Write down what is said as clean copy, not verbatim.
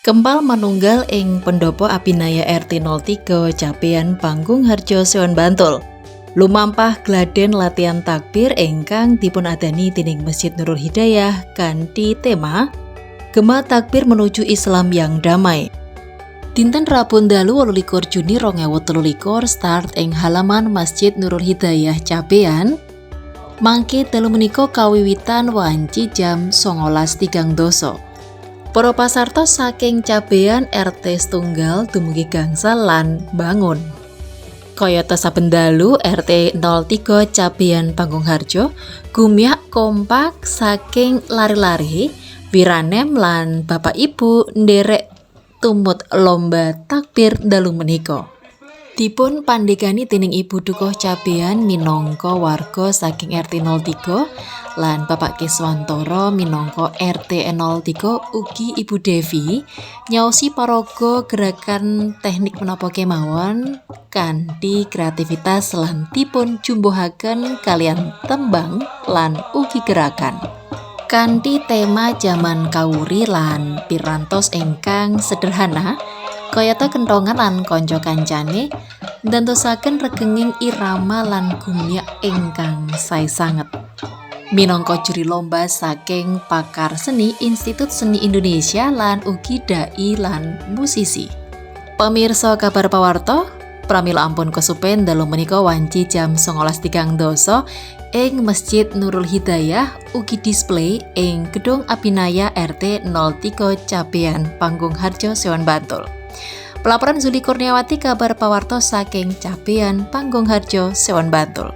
Kempal manunggal ing Pendopo Abinaya RT 03 Cabean Panggungharjo, Sewon, Bantul. Lumampah gladen latihan takbir ingkang dipunadani dening Masjid Nurul Hidayah kanthi tema Gema Takbir Menuju Islam yang Damai. Dinten Rabu dalu 28 Juni 2023 start ing halaman Masjid Nurul Hidayah Cabean. Mangke dalu menika kawiwitan wanci jam 19.30. Para pasarta saking Cabean RT setunggal dumugi gangsal lan bangun. Kayata saben dalu, RT 03 Cabean Panggungharjo gumyak kompak saking lare-lare, wiranem lan bapak ibu nderek tumut lomba takbir dalu menika. Dipun pandegani dening Ibu Dukuh Cabean minangka warga saking RT 03 lan Bapak Kiswantoro minangka RT 03 ugi Ibu Devi nyaosi paraga gerakan teknik menapa kemawon kanthi kreativitas lan dipun jumbuhaken kaliyan tembang lan ugi gerakan. Kanthi tema jaman kauri lan pirantos ingkang sederhana kayata kentongan lan kanca kancane ndantosaken regenging irama lan gumyak ingkang sae sanget. Minangka juri lomba saking pakar seni Institut Seni Indonesia lan ugi dai lan musisi. Pemirsa Kabar Pawarto, pramila ampun kesupen, dalu menika wanci jam 19.30 ing Masjid Nurul Hidayah ugi display ing Gedung Abinaya RT 03 Cabean Panggungharjo, Sewon, Bantul. Pelaporan Zuli Kurniawati, Kabar Pawarto saking Cabean Panggungharjo, Sewon, Bantul.